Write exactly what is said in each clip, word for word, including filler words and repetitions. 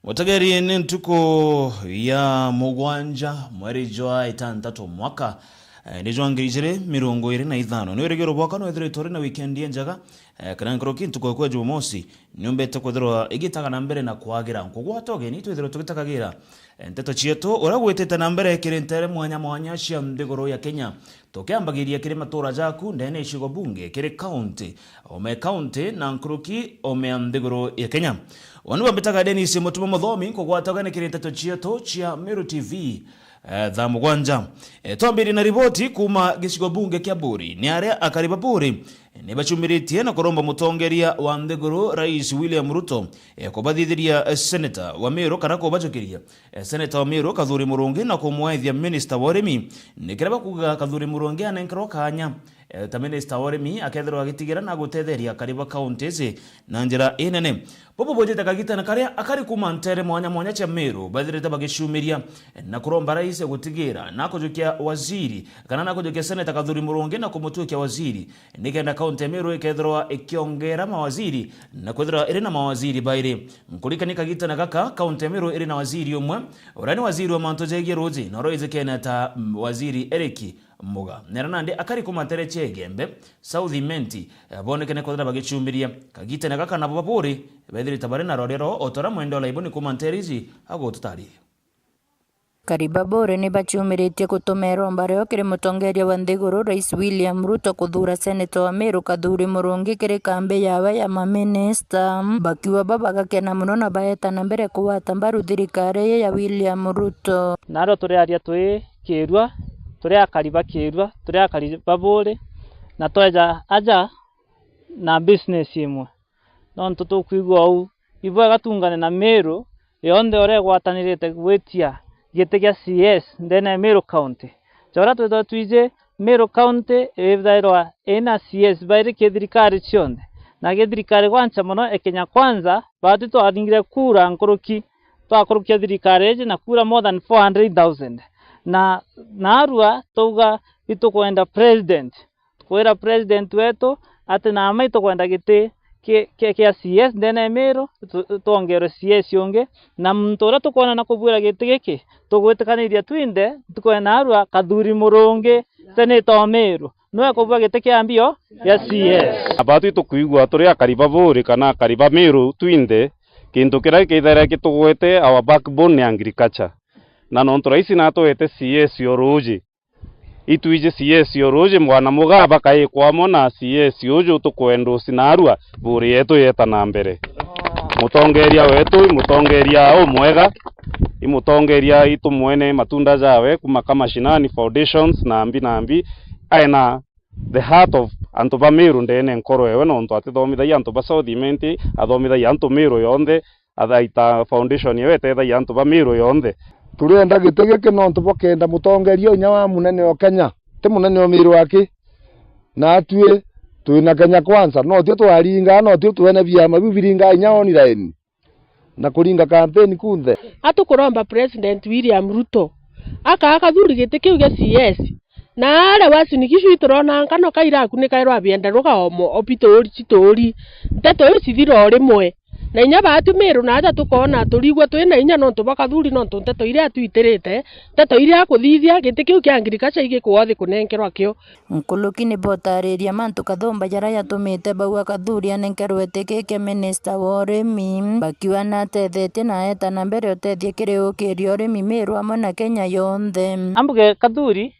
Mutegeri, ni ntuku ya mugwanja, mweri jwa itantatu, mwaka, eh, ni jwa ngiri ijiri mirongo iri na ithano. Ni wirigiro bwakwa nwithiritwe uri na weekend injega, eh, kana nkuruki ntuku yaku ya Jumamosi, niumbite kwithirwa igitaga na mbere na kwagira. Nkugwata ugeni, twithirwe tugitagagira, eh, nteto cietu, uria gwitite na mbere kiri ntere mwanya mwanya cia nthiguru ya Kenya. Tukiambagiria kiri matura jaku ndene icigo bunge, kiri county, ome county, na nkuruki ome ya nthiguru ya Kenya. Wanu bambitaga Dennis Mutuma Muthomi, nkugwata ugeni kiri nteto cietu cia Meru T V, eh, thaa mugwanja. Eh, twambirie na riboti kuuma gicigo bunge kia Buuri. Ni aria akari ba Buuri, eh, ni bacumiritie na kuromba mutongeria wa nthiguru, Rais William Ruto, eh, kubathithiria, eh, seneta wa Meru kana kubajukiria, eh, seneta wa Meru Kathuri Murungi na kumwethia minista wa urimi. Ni kiria bakuuga Kathuri Murungi anenkerwa kanya, eh, ta minista wa urimi akethirwa agitigira na gutetheria akari ba counties na njira inene. Bobo bujite kagitene karia akari kuuma ntere mwanya mwanya cia Meru bathirite bagicumiria, eh, na kuromba rais gutigira na kujukia waziri kana na kujukia seneta Kathuri Murungi na kumutwikia waziri, nikenda kaunti ya Meru ikethirwa ikiongera mawaziri na kwithirwa iri na mawaziri bairi. Nkurikania kagitene gaka, kaunti ya Meru iri na waziri umwe, uria ni waziri wa mantu jegie ruuji, na uria wijikene ta, mm, waziri Eric Muga. Nera nandi akari kuuma ntere cia Igembe, South Imenti, eh, bonekene kwithira bagicumiria. Kagitene gaka nabo ba Buuri bethirite bari na roria rwao, o ta uria mwende o laiboni kuuma ntere iji agututariria. Akari ba Buuri ni bacumiritie gutuma iromba riao kiri mutongeria wa nthiguru, Rais William Ruto, kuthuura seneta wa Meru Kathuri Murungi kiri kambi yawe ya maminista. Bakiuga bo bagakena mono na baeta na mbere kugwata mbaru thirikari ii ya William Ruto. Nario turiaria twi kiirua, turi akari ba kiirua, turi akari ba Buuri, na tweja aja na business imwe. Nontu tukwigua uu, ibwega tungane na Meru yonthe uria igwatanirite gwitia giti gia C S ndene ya Meru County. Ja uria twithagwa twiji, Meru County ithairwa ina C S bairi ki thirikari cionthe, na ki thirikari gwancha mono e Kenya Kwanza, baatwi twaringire kura nkuruki, twakurukia thirikari iji na kura more than four hundred thousand. Na naarua twauga itukwenda president, tukwira president wetu ati nama itukwenda giti ki-, ki-, kia C S ndene ya Meru, tu-, twongerwe C S ungi, na muntu uria tukwona na kubwira giti giki, tugwitikaniria twinthe, ntuku ya naarua Kathuri Murungi, seneta o Meru, niwe kubua giti kia mbio gia C S. Abatwi tukwigua turi akari ba Buuri kana akari ba Meru twinthe, kintu kiria gikithaira gitugwete our backbone ni agriculture. Na nontu raisi natwete C S o ruuji, itwiji C S o ruuji, mwana mugaa bakaikwa amwe na C S uju tukwenda ucinaarua Buuri yetu yeta na mbere. Mutongeria wetu i mutongeria umwega, i mutongeria itumwene matunda jawe kuma ka mashinani, foundations, na mbi na mbi, aina the heart of antu ba Meru ndene nkoro ewe, nontu atithomithagia antu ba South Imenti, athomithagia antu Meru yonthe, athaita foundation ewe etethagia antu ba Meru yonthe. Turienda giti giki nontu bwa kenda mutongeria inya wa munene o Kenya, ti munene o Meru aki. Na atwi twina Kenya Kwanza, no tio twaringaa, no tio twene biama biu biringaa inya online na kuringa campaign kunthe. Atukuromba President William Ruto akaa Kathuri giti kiu gia C S, na aria Uasin Gishu iturona nkano ka irakunikairwa bienda rugaomo o bituri cituri. Nteto iu cithira o rimwe. Na inya baatwi Meru na aja tukoona turigua twina inya nontu bwa Kathuri, nontu nteto iria atwitirite, nteto iria akuthithia, giti kiu kia agriculture igikwa uthi kunenkerwa kio. Nkuruki ni botariria mantu kathumba jaria jatumite bauga Kathuri anenkerwe giti kia minista wa urimi, bakiuga natethetie na eta na mbere utethia kiri ukiria urimi Meru amwe na Kenya yonthe. Ambuge Kathuri,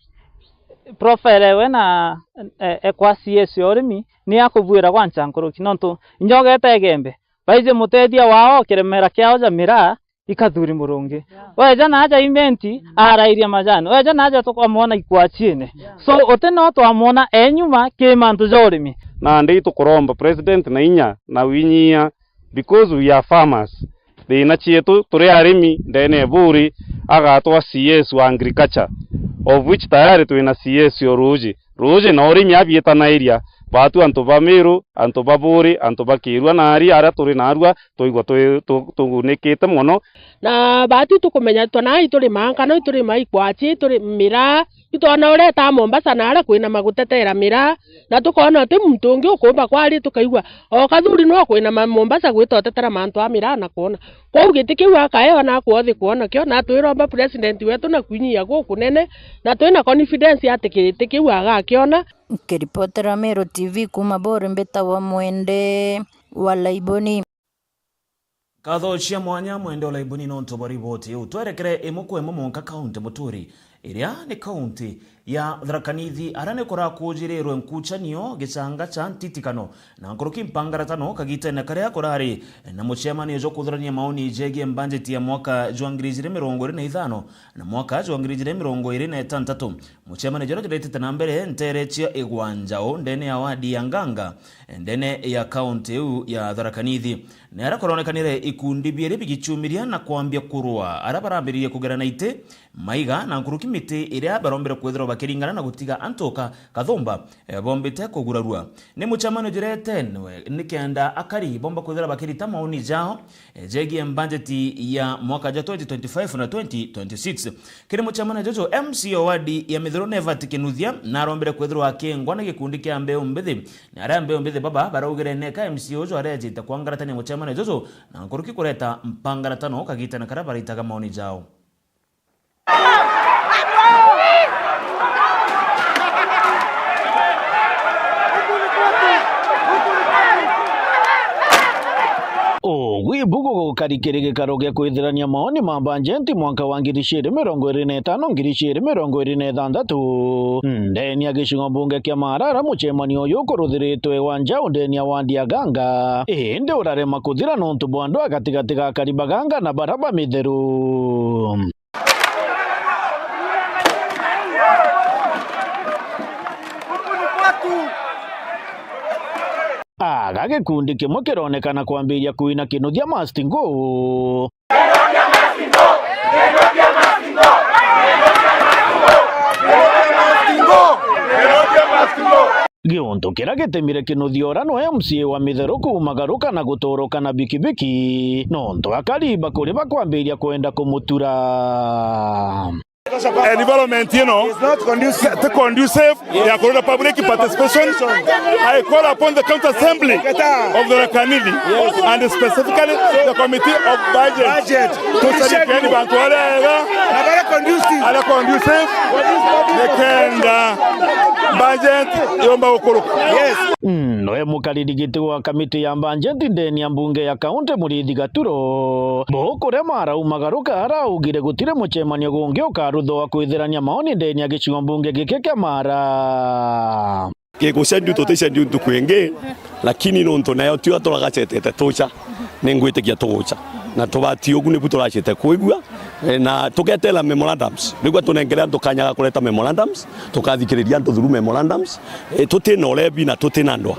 profile ewe na, e, e kwa C S ya urimi ni akubwira gwancha nkuruki, nontu inya ugeta Igembe, baiji mutethia wao kiremera kiao ja miraa, i Kathuri Murungi. Yeah. Weja naja Imenti, mm, arairia majani. Weja naja tukamwona ikwachiene. Yeah. So, uti no twamwona e nyuma ki mantu ja urimi. Nandi itukuromba president na inya na winyia, because we are farmers. Thina cietu turi arimi ndene ya Buuri, agatwa C S wa agriculture, of which tayari twina C S o ruuji. Ruuji na urimi abietanairia, baatu antu ba Meru, antu ba Buuri, antu ba Kiirua na aria, aria turi naarua, twaigua twi-, tu-, tugunikite mono. Na baati tukumenya twanai turimaa, kana iturimaa ikwachi, turi miraa, itwona uretaa Mombasa na aria kwina magutetera miraa, na tukoona uti muntu ungi ukumba kwari, tukaigua o Kathuri no kwina ma-, Mombasa gwita utetera mantu a miraa na kwona. Kwou giti kiu akaewa na akwothi kwona kio, na twiromba president wetu na kwinyia gukunene, na twina confidence ati giti kiu agakiona. Nkiripotera Meru T V kuuma Buuri, mbitagwa Mwende wa Laiboni. Nkatho cia mwanya Mwende wa Laiboni nontu bwa riboti iu. Twerekere imwe kwa imwe mwanka kaunti muturi, iria ni kaunti ya Tharaka Nithi, aria ni kurakujirirwe nkuchanio, gichanga cha ntitikano na nkuruki mpangaratano kagitene karia kurari na mucemanio jwa kuthurania maoni jegie mbanjeti ya mwaka jwa ngiri ijiri mirongo iri na ithano na mwaka jwa ngiri ijiri mirongo iri na itantatu. Mucemanio juria juretete na mbere ntere cia Igwanjau ndene ya wadi ya Nganga, ndene ya kaunti iu ya Tharaka Nithi. Ni aria kuronekanire ikundi biiri bigichumiria na kwambia kurua, aria barambiririe kugerana iti, maiga na nkuruki miti iria barombire kwithirwa bakiringana na gutiga antu ka kathumba, eh, bombite kugurarua. Ni mucemanio juretenwe nikenda akari bomba kwithirwa bakirita maoni jao, eh, jegie mbanjeti ya mwaka jwa twenty twenty-five na twenty twenty-six. Kiri mucemanio juju, M C A wa wadi ya Mithiru Nevat Kinuthia narombire kwithirwa akingwa na gikundi kia mbeu mbithi, na aria mbeu mbithi baba baraugire neka M C A uju arejite kwangaratania mucemanio juju na nkuruki kureta mpangaratano kagitene karia baritaga maoni jao. Ugwi bugu gukari kiri gikaro gia kwithirania maoni ma mbanjeti mwanka wa ngiri ciiri mirongo iri na itano, ngiri ciiri mirongo iri na ithanthatu. Ndeni ya gicigo mbunge kia Marara, mucemanio uyu ukuruthiritwe wa Njau ndeni ya wadi ya Ganga. Indi urarema kuthira nontu bwa ndwaa gatigati ga akari ba Ganga na bara ba Mithiru. Aga gikundi kimwe kironekana kwambiria kuina Kinuthia must go. Giuntu kiria gitemire Kinuthia uria nwe M C A wa Mithiru kuumagaruka na guturuka na bikibiki, nontu akari bakuri bakwambiria kwenda kumutura. Environment ino ti conducive ya kurira public participation. I call upon the county assembly of Tharaka Nithi and specifically the committee of budget to saidieni bantu baria ega, baria conducive, nikenda budget yomba gukuruka. Noe mukariri giti wa kamiti ya mbanjeti ndeni ya mbunge ya kaunti Muriithi Gaturo, bukuria maraumagaruka araugire gutiri mucemanio gungi ukaruthwa wa kwithirania maoni ndeni ya gicigo mbunge giki kia Mara. Gigucenjua tuticenjua ntuku ingi, lakini nontu nayo tio turagacetete tuca, ningwitikia tuguca. Na tubati ugu nibu turacite kwigua, eh, na tugetera memorandums. Nigua tunenkere antu kanya ga kureta memorandums, tukathikiriria antu through memorandums, eh, tutina urebi na tutina ndwa.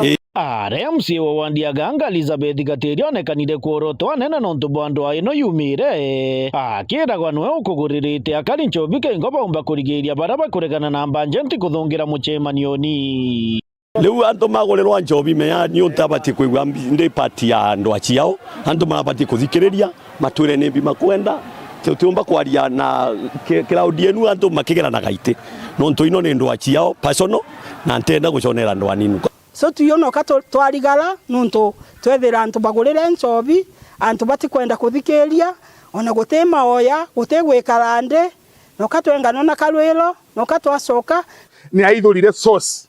Eh, Aria M C A wa wadi ya Ganga Elizabeth Gatiria onekanire kworotwa anene nontu bwa ndwaa ino yumire, akiragwa nwe ukuguririte akari nchobi kaingo baumba kurigiria bara bakuregana na mbanjeti kuthungira mucemanioni. Riu antu magurirwa nchobi mea ni untu abatie kwigua mbi-, ndi part ya ndwaa ciao. Antu marabatie kuthikiriria, matwire ni mbi makwenda. Tutiumba kwaria na ki-, crowd yenu antu makigeranaga iti. Nontu ino ni ndwaa ciao personal, na ntenda guconera ndwaa nini. So tuyo noka tu-, twarigara, nontu twethira antu bagurire nchobi, antu batikwenda kuthikiria, ona guti maoya, guti gwikara nthi, noka twenganwa na karwiro, noka twacoka. Ni aithurire source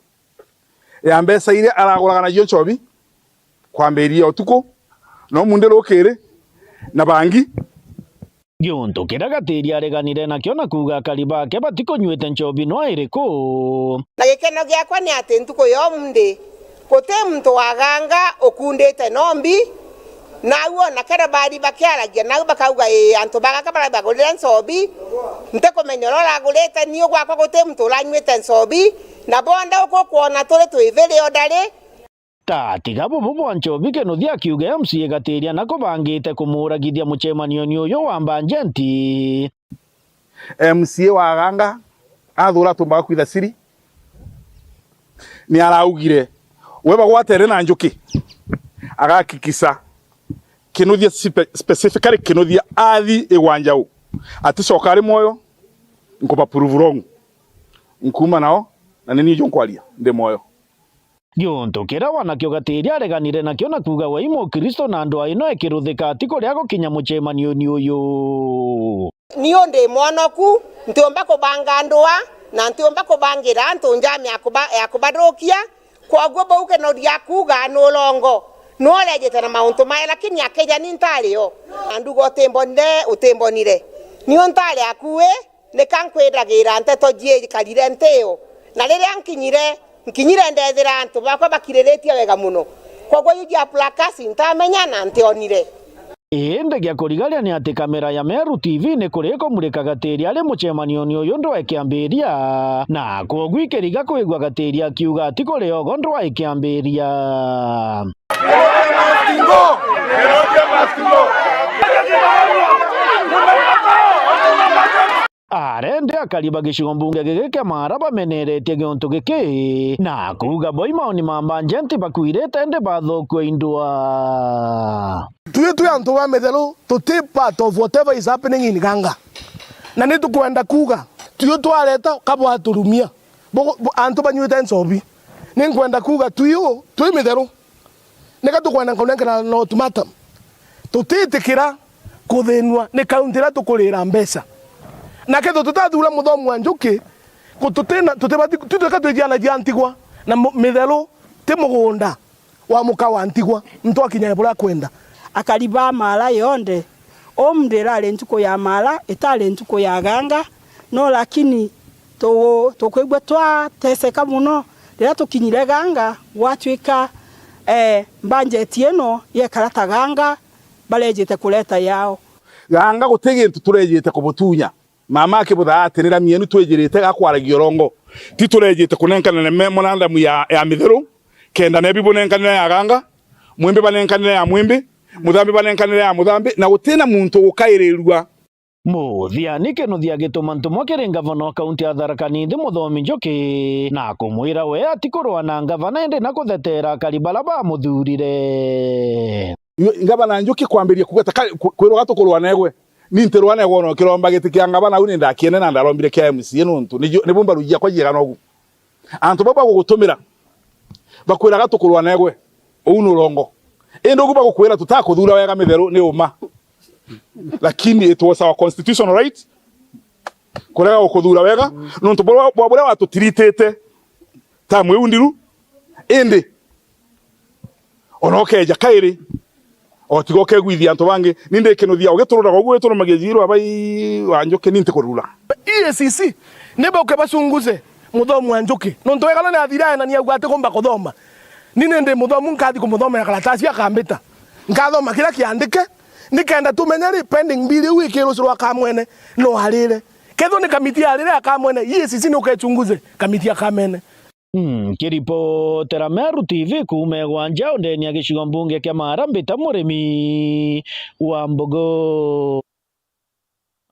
ya mbeca iria araguraga nacio nchobi, kwambiriria utuku, no munthi rukiri, na bangi. Giuntu kiria Gatiria areganire nakio na kuuga akari bake batikunyuite nchobi nwa iriku. Na gikeno giakwa ni ati ntuku ya umunthi guti muntu wa Ganga ukundite nombi, nau ona kere bari bakiaragia nau bakauga, ii, antu ba Ganga bara bagurire nchobi, ntikumenya uria uragurite, niu gwakwa guti muntu uranyuite nchobi, na bonthe uku ukwona turi twithiri o ndari. Tatiga bubu bwa nchobi Kinuthia akiuga M C A Gatiria nako bangite kumuuragithia mucemanioni uyu wa mbanjeti. M C A wa Ganga athura atumbaga kwitha siri, ni araugire We bagwatene na njuki, agakikisa kinuthia spe-, specifically kinuthia athi igwanja u, aticoka ari mwoyo, nkuba prove wrong. Nkuuma nao, na ni ni uju nkwaria, ndi mwoyo. Giuntu kiria wanakio Gatiria areganire nakio na kuuga we i Mukristo na ndwaa ino ikiruthika ati kuria gukinya mucemanioni uyu. Niu ndi mwonoku, ntiumba kubanga ndwaa, na ntiumba kubangira antu njama ya kuba-, ya kubathukia, kwoguo bau kinothia akuuga ni urongo, ni urejite na mauntu mae, lakini akija ni ntari o. Na nduga utimbonire, utimbonire. Niu ntari aku wi, nika nkwiragira nteto jiekarire nti o. Na riria nkinyire, nkinyire ndethira antu bakwa bakiriritie wega mono. Kwoguo iu jia plakasi ntamenya na ntionire. Indi gia kurigaria ni ati kamera ya Meru T V ni kuri ikumurika Gatiria ari mucemanioni uyu ndwaa ikiambiria, na kwogu ikiriga kwigua Gatiria akiuga ati kuri ogo ndwaa ikiambiria. Arendi akari ba gicigo mbunge giki kia Maara bameneretie giuntu giki, na kuuga bo i maoni ma mbanjenti bakwirite indi bathokua indwa. Tui twi antu ba mitheru, tuti part of whatever is happening in Ganga. Na ni tukwenda kuuga, tui twareta ka bwaturumia. Bo-, bo-, antu banyuite nchobi. Ni nkwenda kuuga tui u, twi mitheru. Nika tukwenda nkunenkana na ultimatum. Tutitikira kuthinua ni kaunti iria tukurira mbeca. Na kethirwa tutathura Muthomi wa Njuki, ku-, tutina, tutibati, tutwika twijianagia ntigwa na mu-, mitheru ti mugunda wa muka wa ntigwa, ntwakinya buria akwenda. Akari ba Maara yonthe, um, ndirari ntuku ya Maara, itari ntuku ya Ganga, no lakini tu-, tukwigua twateseka mono riria tukinyire Ganga, gwatwika, eh, mbanjeti ino yekara ta Ganga barejite kureta yao. Ganga guti gintu turejite kubutunya. Mama akibuthaa ati, ni rami yenu twijirite gakwaragia urongo. Ti turejite kunenkana na memorandum ya, ya mitheru, kenda nebi bunenkanire ya Ganga, Mwimbi banenkanire ya Mwimbi, Muthambi banenkanire ya Muthambi, na gutina muntu ugukairirua. Muthiani kinuthia gituma ntumwa kiri ngavana wa kaunti ya Tharaka Nithi Muthomi Njuki, na kumwira we atikurua na ngavana indi na kuthetera akari bara bamuthurire. Ngavana Njuki kwambiria kuuga ta ka-, ku-, kwirwa gatukurua negwe. Ni ntirwa negwe ona ukiromba giti kia ngavana, au ni ndakiene na ndarombire kia M C A nuntu ni ju-, nibu mbaru jiakwa jiega nogu. Antu bau bagugutumira, bakwiraga tukurwa negwe, uu ni urongo. Indi ugu bagukwira tutakuthura wega mitheru ni uma. Lakini it was our constitutional right kurega gukuthura wega, nontu bwa, bwa buria watutiritite tamu iu ndiru. Indi ona ukeeja kairi, otiga ukegwithia antu bangi. Ni ndikinuthia ugitururaga uguo witurumagia jiiru abai wa Njuki, ni ntikurura. E A C C ni bauke bachunguze Muthomi wa Njuki. Nontu wega ni athira aenania auga atikumba kuthoma. Ni ni ndi muthomu, nkathi kumuthomera karatasi akambita. Nkathoma kiria kiandike, nikenda tumenye ri pending bill iu ikirucirwa akamwene no arire. Kethirwa ni kamiti yarire akamwene, E A C C ni ukechunguze kamiti akamene. Mm, kiripotera Meru T V kuuma Igwanja, undeni ya gicigo mbunge kia Maara, mbita Murimi wa Mbogo.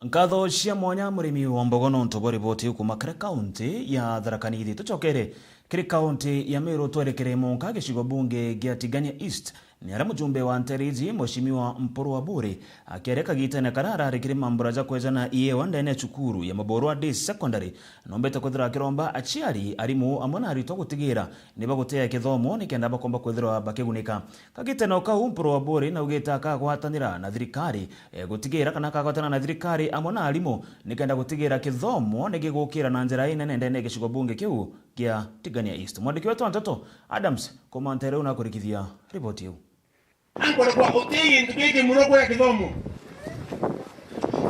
Nkatho cia mwanya Murimi wa Mbogo nontu bwa riboti iu kuuma kiri kaunti ya Tharaka Nithi. Tucokere kiri kaunti ya Meru, twerekere monka gicigo mbunge gia Tigania East. Ni aria mujumbe wa Nteriji, Mheshimiwa Mpuru Aburi, akiaria kagitene karia arari kiri mambura ja kwejana iewa ndene ya cukuru ya Maborwa Day Secondary, nombete kwithirwa akiromba aciari, arimu, amwe na aritwa gutigira ni bagutea kithomo nikenda bakomba kwithirwa bakigunika. Kagitene o kau, Mpuru Aburi naugite akagwatanira na thirikari, eh, gutigira kana akagwatana na thirikari amwe na arimu nikenda gutigira kithomo ni gigukira na njira inene ndene ya gicigo bunge kiu kia Tigania East. Mwandiki wetu wa nteto, Adams Komantere, unakurikithia riboti iu. Ankwenda kwa uti gintu giki muno kuria kithomo.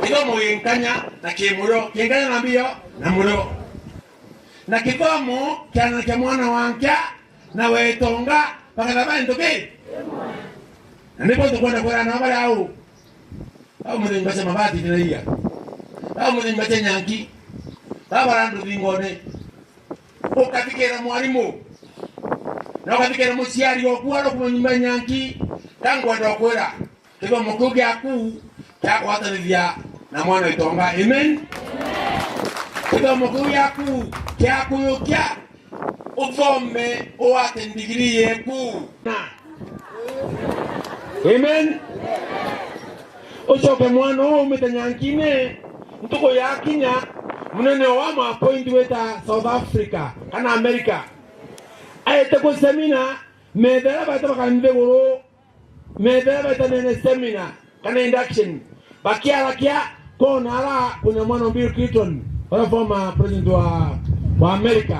Kithomo ginkanya na ki murio, kinkanya na mbio na murio. Na kithomo kiananakia mwana wa nkia na wetonga bakethira ba into ki. Na nibo tukwenda kwira nao bari au. Au muthemba cia mabati tiraia. Au muthemba cia nyanki. Baba randu thingone. Ukathikira mwarimu, na ukathikira muciari oku ari kuma nyumba nyanki, ka ngwenda ukwira, kithomo kiu giaku kiakwatanithia na mwana itonga. Amen. Kithomo kiu giaku kiakuyukia Uthome, uwate ndigiri yeku. Na. Amen. Ucoke mwana uu umite Nyankine, ntuku yakinya, munene wa ma point wita South Africa kana America. Aete ku seminar, metha iria baete bakanthiguru, metha iria baete nene seminar kana induction. Bakiarakia, kona ara kwina mwana wa Bill Clinton, uria former president wa, wa America.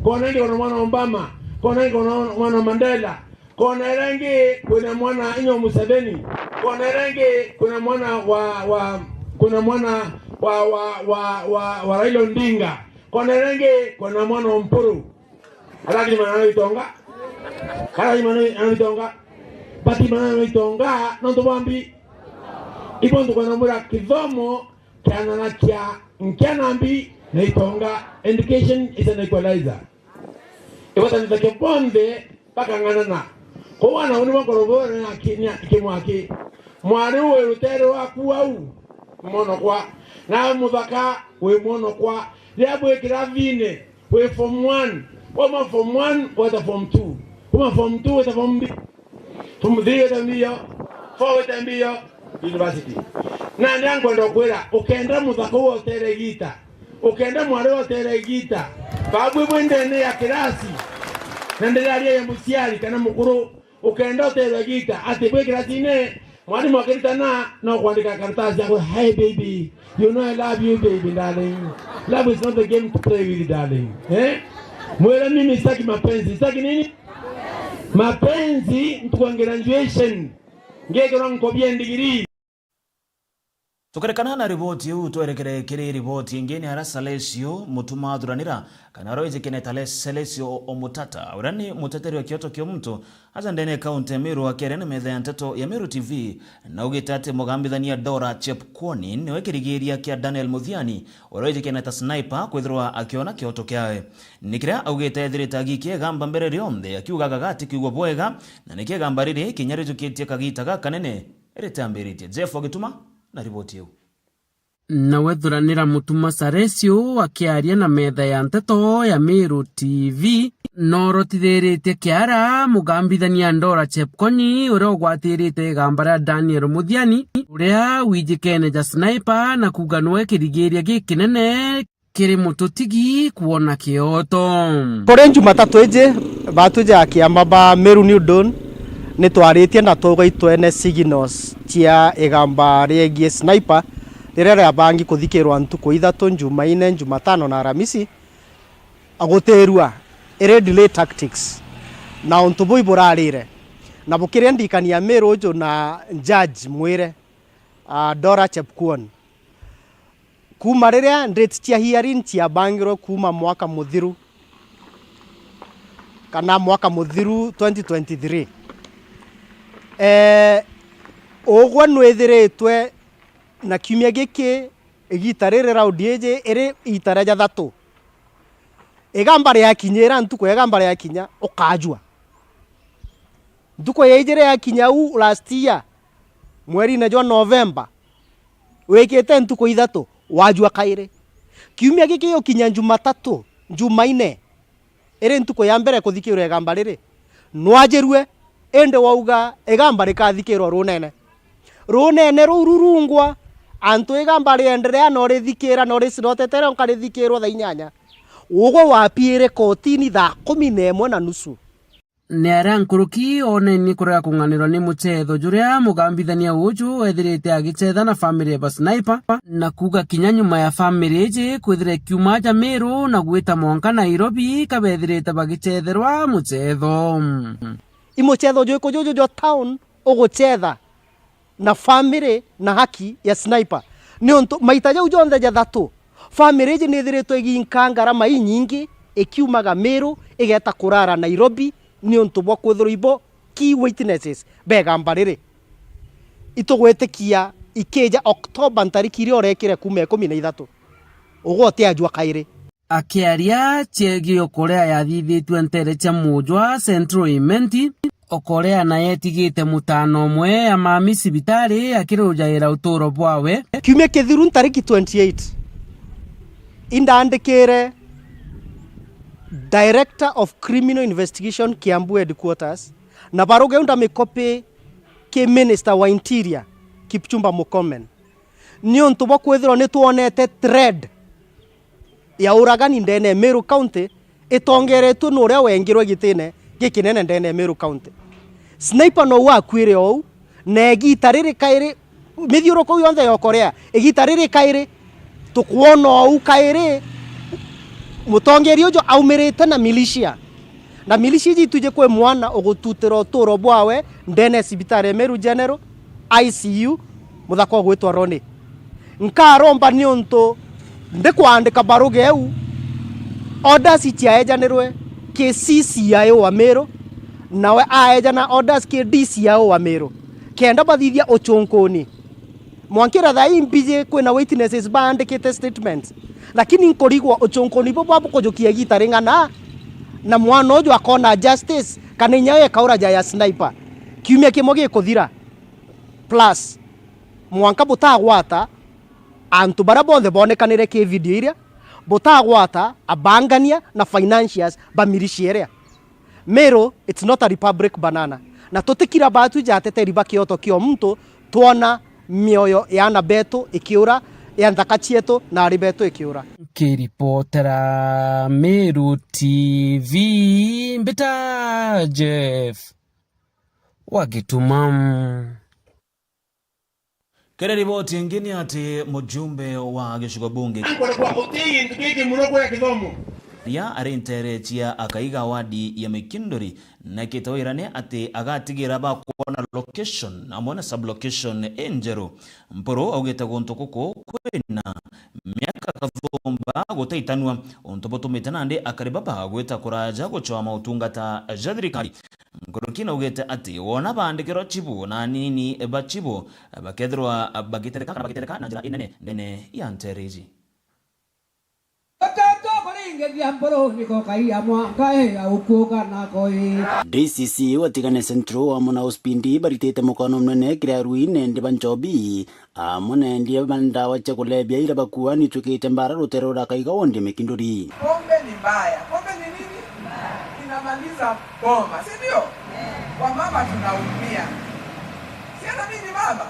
Kona ingi kwina mwana wa Obama, kona ingi kwina mwana wa Mandela. Kona iria ingi kwina mwana inya wa Museveni. Kona iria ingi kwina mwana wa, wa, kwina mwana wa, wa, wa, wa, wa Raila Odinga. Kona iria ingi kwina mwana wa Mpuru. Arari manano itonga. Arari manano itonga. Bati manano itonga. Nontu bwambi. Ibo ntukwenda mwira kithomo kiananakia nkia na mbi na itonga. Education is an equalizer. Ibatanithagia bonthe bakang'anana. Kou ana uni bakorwo bo na ki-, ni a-, kimwaki. Mwari uu wi rutere rwaku au, mwono kwa. Nawe muthaka wi mwono kwa. Riria bwi kirathine, wi form one, wauma form one, weta form two. Kuma form two, weta form B. Form three weta mbio, four weta mbio, university. Na ndia nkwenda kwira, ukenda muthaka uu otere igita, ukenda mwari otere igita, babu bwi ndene ya kirasi, na ndiraria ya muciari kana mukuru, ukenda otere igita, ati bwi kirasine, mwarimu akiritana, no kwandika karatasi yako, "Hi baby, you know I love you baby darling. Love is not a game to play with darling." Eh? Mwire, "Mimi sitaki mapenzi." Sitaki nini? Mapenzi, ntuku ya graduation, ngekirwa nkobia ndigiri. Tukirekana na riboti iu, twerekere kiri riboti ingi. Ni ara Salesio Mutuma athuranira, kana uria wijikene ta Le-, Salesio Omutata, uria ni muteteri wa kioto kia muntu, aja ndene ya kaunti ya Meru akiaria na metha ya nteto ya Meru T V, na augite ati mugambithania Dora Chepkwony niwe kirigiria kia Daniel Muthiani, uria wijikene ta Sniper, kwithirwa akiona kioto kiawe. Ni kiria augite ethirite agikia igamba mbere rionthe, akiugaga gati kwigua bwega, na nikio igamba riri kinya rijukitie kagita gakanene ritambiritie. Jeff Ogituma na riboti iu. Nawe thuranira Mutuma Saresio akiaria na metha ya nteto ya Meru T V, norotithiritie kiara mugambithania Ndora Chepkoni, uria ugwatirite igamba ria Daniel Muthiani, uria wijikene ja Sniper, na kuuga niwe kirigiria gikinene kiri mututigi kwona kioto. Kuri Jumatatu iji, batwiji a kiama ba Meru New Dawn, ni twaritie na tugaitwene signals cia igamba riegie Sniper, riria riabangi kuthikirwa ntuku ithatu, Jumaine, Jumatano na Aramisi, agutirua iri delay tactics. Na untu buu iburarire, na bukiria ndikania Meru uju na judge mwire, ah, Dora Chepkwony. Kuuma riria date cia hearing ciabangirwe kuuma mwaka muthiru, kana mwaka muthiru twenty twenty-three, eh, ugwe nwithiritwe na kiumia giki, igita riri, round iji iri igita ria jathatu. Igamba riakinyira, ntuku ya igamba riakinya, ukajua. Ntuku ya ijiri yakinya u last year, mwerine jwa November, wikite ntuku ithatu, wajua kairi. Kiumia giki giukinya Jumatatu, Jumaine, iri ntuku ya mbere kuthikirwa igamba riri, nwajirue, indi wauga igamba rikathikirwa runene. Runene ruu rurungwa, antu igamba rienderea no rithikira, no ricirotetere nkarithikirwa thaa inyanya. Ugwe wapiire kotini thaa kumi na imwe na nusu. Ni aria nkuruki onenie kurega kung'anirwa ni mucetho juria mugambithania uju ethirite agicetha na family ya ba Sniper, na kuuga kinya nyuma ya family iji kwithira ikiuma aja Meru na gwita mwanka Nairobi, kabethirite bagicetherwa mucetho. I mucetho jwiku juju jwa town ugucetha na family na haki ya Sniper? Niuntu maita jau jonthe jathatu, family iji nithiritwe iginka ngarama inyingi ikiumaga Meru igeta kurara Nairobi niuntu bwa kwithirwa ibo key witnesses ba igamba riri. Itugwitikia ikija October ntariki iria urekire kuuma ikumi na ithatu, ugwe utiajua kairi. Akiaria ciegii o kuria yathithitue nteere cia Mujwa Central Imenti, o kuria nayo etigite mutaana umwe amami cibitari akirujaira utuuro bwawe. Kiumia kithiru ntariki twenty-eight, indandikire Director of Criminal Investigation, Kiambu Headquarters, na baruga iu ndamikopi ki Minister wa Interior, Kipchumba Murkomen, niuntu bwa kwithirwa nitwonete trend ya uragani ndene ya Meru County itongeretue ni uria wengirwe gitine gikinene ndene ya Meru County. Sniper nou akuire ou, na igita riri kairi, mithiuruko iu yonthe ya Korea, igita riri kairi, tukwona ou kairi, mutongeria uju aumirite na militia. Na militia iji itwiji kwi mwana ugututira uturo bwawe ndene ya cibitari ya Meru General, I C U, muthaka ugwitwa Ronnie. Nkaromba niuntu ndikwandika baruga iu, orders ciaejanirwe ki C C I O wa Meru, nawe aejana orders ki D C I O wa Meru, kenda bathithia uchunkuni. Mwankira thaa ii mbiji kwina witnesses baandikite statements, lakini nkurigwa uchunkuni bubu bukujukia igita ring'ana, na mwana uju akona justice, kana inya ekaura ja ya sniper kiumia kimwe gikuthira. Plus, mwanka butagwata antu baria bonthe bonekanire ki video iria, butagwata abangania na financiers ba militia iria. Meru, it's not a republic banana. Na tutikira batu ja ateteri ba kioto kio muntu twona mioyo ya ana betu ikiura, ya nthaka cietu na ari betu ikiura. Nkiripotera Meru T V, mbita Jeff wa Gituma. Kiri riboti ingi ni ati mujumbe wa gicigo bunge Ankoragwa uti gintu giki muno kuria kithomo. Ria ari nteretia akaiga wadi ya Mikinduri na kitawirane ati agatigira bakwona location amwe na sub-location injeru. Mpuru augite guntu guku kwina miaka kathumba gutaitanua, untu butumite nandi akari baba gwita kuraja gucwaa mautungata ja thirikari. Nkuruki naugite ati wona baandikirwa chibu na anini ba chibu bakethirwa bagitereka kana bagitereka na njira inene ndene ya ntere iji. Bakatwa kuringithia mburu niko kaia mwanka ya ukuga nako ii. D C C wa Tigania Central amwe na Ospindi baritite mukano munene kiri arui na endi ba nchobi amwe na endia ba ndawa cia kulebia iria bakuani itwikite mbara rutere rwa Kaiga wondi Mikinduri. Pombe ni mbaya. Pombe ni nini? Inamaliza boma, si ndio? Wamama tunaumia. Si hata mimi ni mama?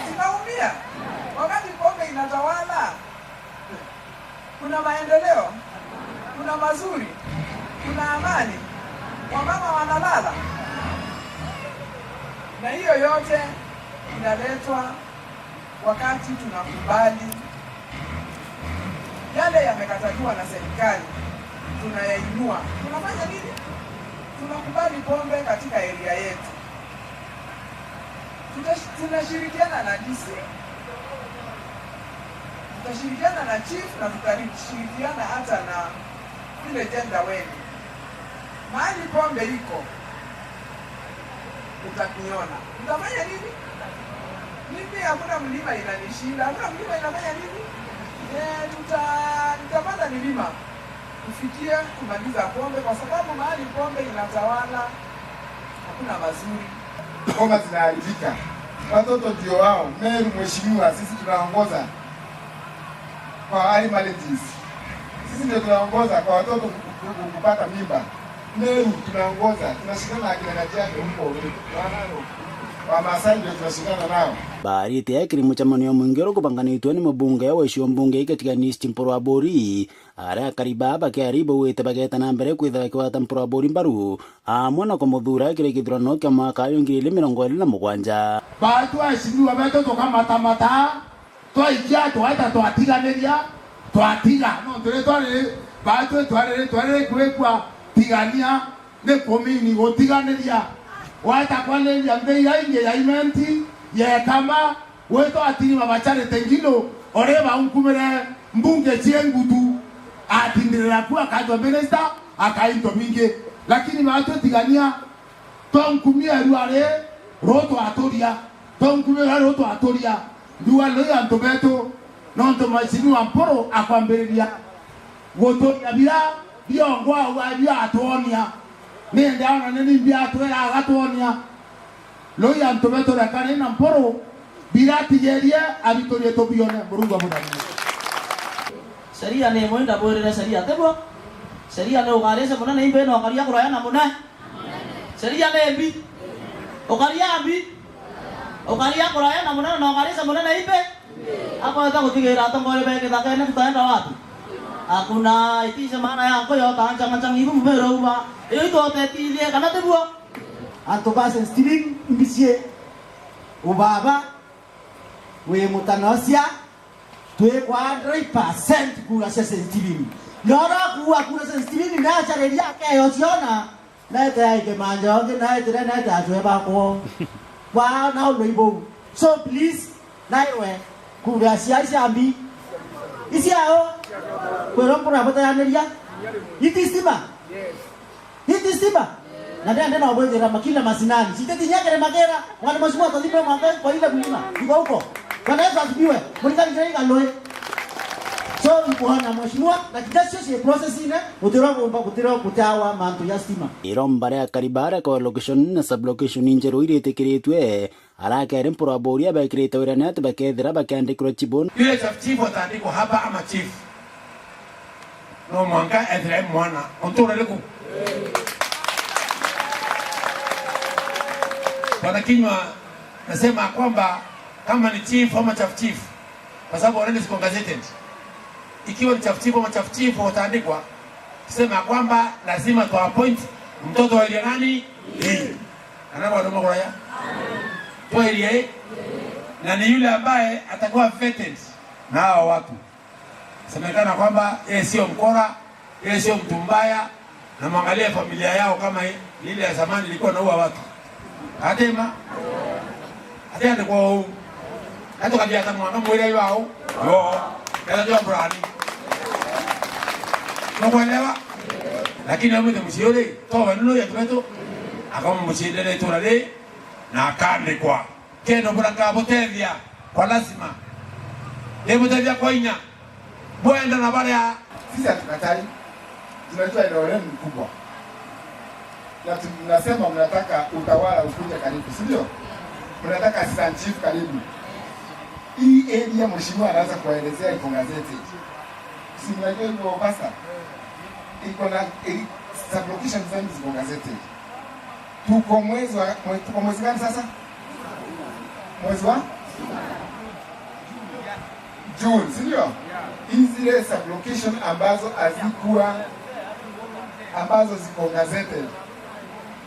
Sinaumia. Wakati pombe inatawala, kuna maendeleo? Kuna mazuri? Kuna amani? Wamama wanalala? Na hiyo yote inaletwa wakati tunakubali yale yamekataliwa na serikali, tunayainua. Tunafanya nini? Tunakubali pombe katika area yetu. Tutash-, tunashirikiana na D C, tutashirikiana na chief na tutashirikiana hata na village elder wenu. Mahali pombe iko, utaniona. Utafanya nini? Mimi hakuna mlima inanishinda. Hakuna mlima inafanya nini? Eh, tuta-, nitapanda milima. Kufikia kumaliza pombe, kwa sababu mahali pombe inatawala, hakuna mazuri. Ngoma zinaharibika. Watoto ndio wao. Meru, mheshimiwa, sisi tunaongoza kwa early marriages. Sisi ndio tunaongoza kwa watoto ku-, ku-, ku-, kupata mimba. Meru tunaongoza, tunashikana na akina Kajiado huko, wa Maasai ndio tunashikana nao. Baarite kiri mucemanio mwingi uria gubanganitwe ni mubunge wa gicigo mbunge gia Tigania East Mpuru Aburi, aria akari baa bakiari baugite bageeta na mbere kwithira bakigwata Mpuru Aburi mbaru, amwe na kumuthuura kiri githurano kia mwaka wa ngiri igiri mirongo iri na mugwanja. Baatu aheshimiwa beetu tukamatamata, twaikia, twaita twatiganiria, twatiga. Nontu ri twari, baatu twariri, twariri kwikua Tigania ni kumini gutiganiria. Waita kwariria nthi iria ingi ya Imenti, ya Ekama, gwitwa Atirima Bacharite Ngilu, uri baunkumire mbunge cie ngutu, atindirira ku akajwa minister, akaintwa bingi. Lakini baatu Tigania, twaunkumia rua ri rutwaturia, twaunkumia rua rutwaturia, rua rui antu betu, nontu Mheshimiwa Mpuru akwambiriria guturia bira biongwa au abio atwonia. Nindi aona ni nimbi atwira agatwonia. Rui antu betu rekani na Mpuru, bira atigerie abiturie tubione. Murungu amutharie. Sheria ni imwe, ndabwirire sheria tiguo? Sheria ni ukarishe munene imbi na ukaria kuraya na munene. Sheria ni mbi. Ukaria mbi. Ukaria kuraya na munene na ukarishe munene imbi. Akweta gutigira atongoria be githakene tutaenda wapi? Hakuna, itishe maana yako yota nchanga nchanga ibu mubero uba. Iyo itotetirie kana tibuo. Antu ba Saint Stephen imbicie. Ubaba wi mutanosia. Twikwa hundred percent kura cia Saint Stephen. Nora kuua kura cia Saint Stephen, nachariria akeyo ciona. Nete aike manja onge, naetire nete atwe bakwo. Kwa na ulwe ibou. So please, nairwe kura cia cia mbi. Iciao. Kwero mpura butayaniria. Iti stima. Iti stima. Na ndende no bwethira makila masinani. Siteti nyakere magera. Mwana mheshimiwa tathimwe mwaka kwa ile mlima. Iko huko. Bwana Yesu asifiwe. Mulikali kile ikalwe. So, nikuona mheshimiwa, na kiasi cio cie process ine, gutiro gumba, gutiro gutawa mantu ya stima. Iromba ria Karibara kwa location na sub-location njeru iritikiritwe, arakeri mpurwa boria bekirite wira ni ati bakethira bakiandikirwa chibon. Yule chief, chief ataandikwa hapa ama chief? No mwanka ethire mwana. Untu uriku? Bwana Kinyua, nasema kwamba kama ni chief ama chief chief, kwa sababu already ziko gazetted. Ikiwa ni chief chief ama chief chief wataandikwa, tuseme ya kwamba lazima tu appoint mtoto wa area nani? Hii. Anaba ndo maguraya. Tu area hii. Na ni yule ambaye atakuwa vetted na hawa watu. Semekana kwamba yeye sio mkora, yeye sio mtu mbaya, na mwangalie familia yao kama i-, ile ya zamani ilikuwa inaua watu. Atema. Ati ande kwa huu. Hata kabia hata mwana mwira yao. Yo. Kala jua burani. Unakuelewa? Lakini amwite msiore, toa neno ya tumeto. Akamwa msiendele turare na akandikwa. Keno buraka butethia kwa lazima. Ni butethia kwa inya. Bwenda na baria. Sisi hatukatai. Tunajua eneo lenu ni kubwa. Na tunasema mnataka utawala ukuje karibu, si ndio? Mnataka assistant chief karibu. Hii area mheshimiwa anaweza kuwaelezea iko gazetted. Si mnajua hivyo, Pastor? Iko na, eh, sub-locations zenu ziko gazetted. Tuko mwezi wa, mwe-, tuko mwezi gani sasa? Mwezi wa June, si ndio? Hizi zile sub-location ambazo hazikuwa, ambazo ziko gazetted.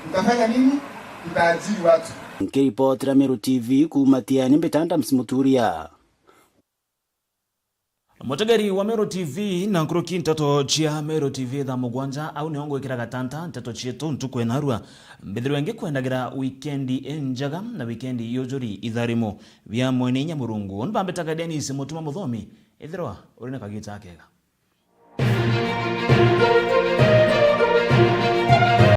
Tutafanya nini? Tutaajiri watu. Nkiripotera Meru T V kuuma Tiani, mbita Adams Muturia. Mutegeri wa Meru T V, na nkuruki nteto cia Meru T V thaa mugwanja, au nio ngwikira gatanta nteto cietu ntuku ya narua. Mbithirwe ngikwendagira wikendi injega na wikendi yujuri itharimu bia mwene inya Murungu. Ni bambitaga Dennis Mutuma Muthomi, ithirwa uri na kagita kega.